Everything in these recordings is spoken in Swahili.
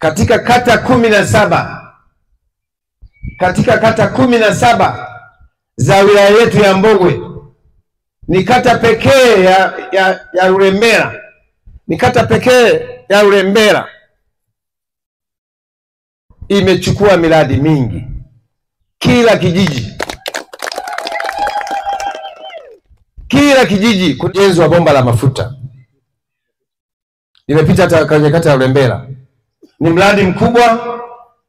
Katika kata 17, katika kata 17 za wilaya yetu ya Mbogwe, ni kata pekee ya Rulembela, ni kata pekee ya Rulembela imechukua miradi mingi. Kila kijiji, kila kijiji kujenzwa bomba la mafuta. Nimepita hata kwenye kata ya Rulembela. Ni mradi mkubwa,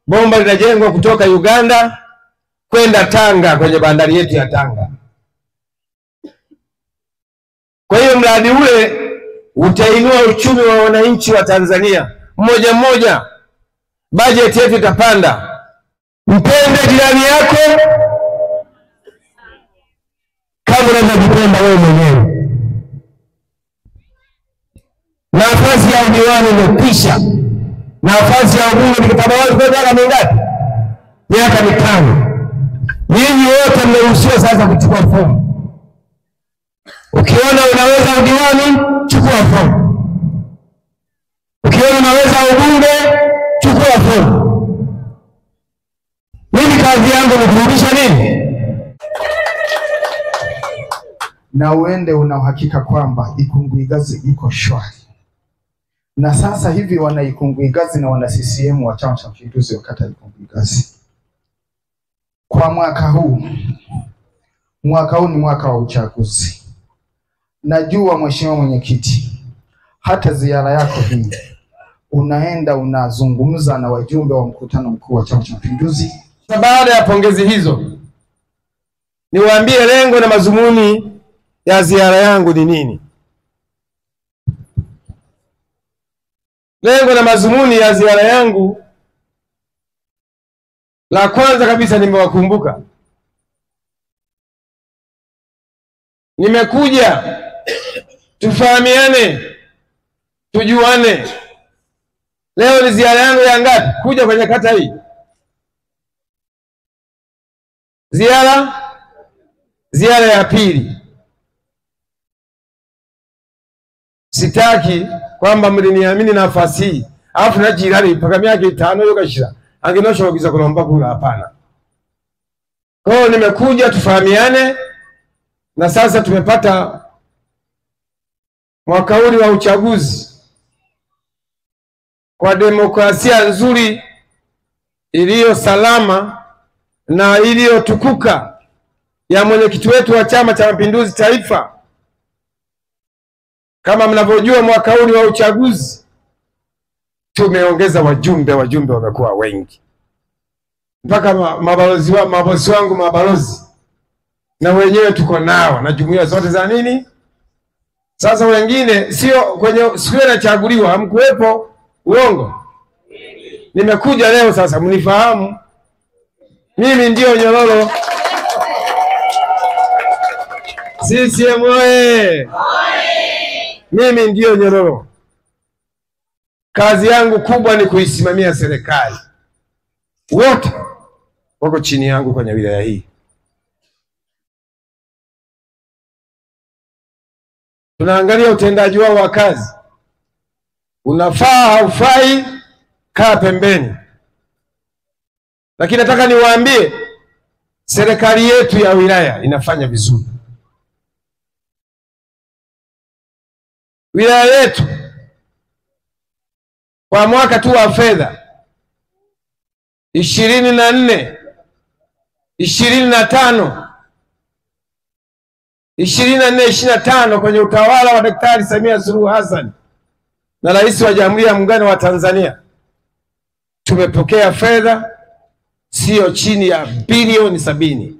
bomba linajengwa kutoka Uganda kwenda Tanga kwenye bandari yetu ya Tanga. Kwa hiyo mradi ule utainua uchumi wa wananchi wa Tanzania mmoja mmoja. Bajeti yetu itapanda. Mpende jirani yako kama unavyojipenda wewe mwenyewe. Nafasi ya udiwani imekwisha. Nafasi ya ubunge nikitabawazi kwa miaka mingapi? Miaka 5. Nyinyi wote mmeruhusiwa sasa kuchukua fomu. Ukiona unaweza udiwani, chukua fomu. Ukiona unaweza ubunge, chukua fomu. Mimi kazi yangu ni kurudisha nini? Na uende una uhakika kwamba Ikunguigazi iko shwari. Na sasa hivi wana Ikunguigazi na wana CCM wa Chama cha Mapinduzi wa kata Ikunguigazi. Kwa mwaka huu ni mwaka wa uchaguzi. Najua Mheshimiwa Mwenyekiti, hata ziara yako hii unaenda unazungumza na wajumbe wa mkutano mkuu wa Chama cha Mapinduzi. Baada ya pongezi hizo, niwaambie lengo na mazumuni ya ziara yangu ni nini. Lengo na mazumuni ya ziara yangu, la kwanza kabisa, nimewakumbuka. Nimekuja tufahamiane, tujuane. Leo ni ziara yangu ya ngapi kuja kwenye kata hii? Ziara ya pili. Sitaki kwamba mliniamini nafasi hii alafu na jirani mpaka miaka 5 yokashira angenosha kugiza kulomba kula. Hapana. Kwa hiyo nimekuja tufahamiane, na sasa tumepata mwaka huu wa uchaguzi kwa demokrasia nzuri iliyo salama na iliyotukuka ya mwenyekiti wetu wa Chama cha Mapinduzi Taifa. Kama mnavyojua, mwaka huu wa uchaguzi tumeongeza wajumbe, wajumbe wamekuwa wengi. Mpaka mabalozi wa mabosi wangu mabalozi na wenyewe tuko nao na jumuiya zote za nini. Sasa wengine sio kwenye siku inachaguliwa hamkuwepo, uongo. Nimekuja leo sasa mnifahamu. Mimi ndio Nyororo. CCM oye! Mimi ndio Nyororo. Kazi yangu kubwa ni kuisimamia serikali. Wote wako chini yangu kwenye wilaya hii. Tunaangalia utendaji wao wa kazi. Unafaa haufai, kaa pembeni. Lakini nataka niwaambie, serikali yetu ya wilaya inafanya vizuri. Wilaya yetu kwa mwaka tu wa fedha 24 25 24 25 kwenye utawala wa Daktari Samia Suluhu Hassan na Rais wa Jamhuri ya Muungano wa Tanzania, tumepokea fedha sio chini ya bilioni 70.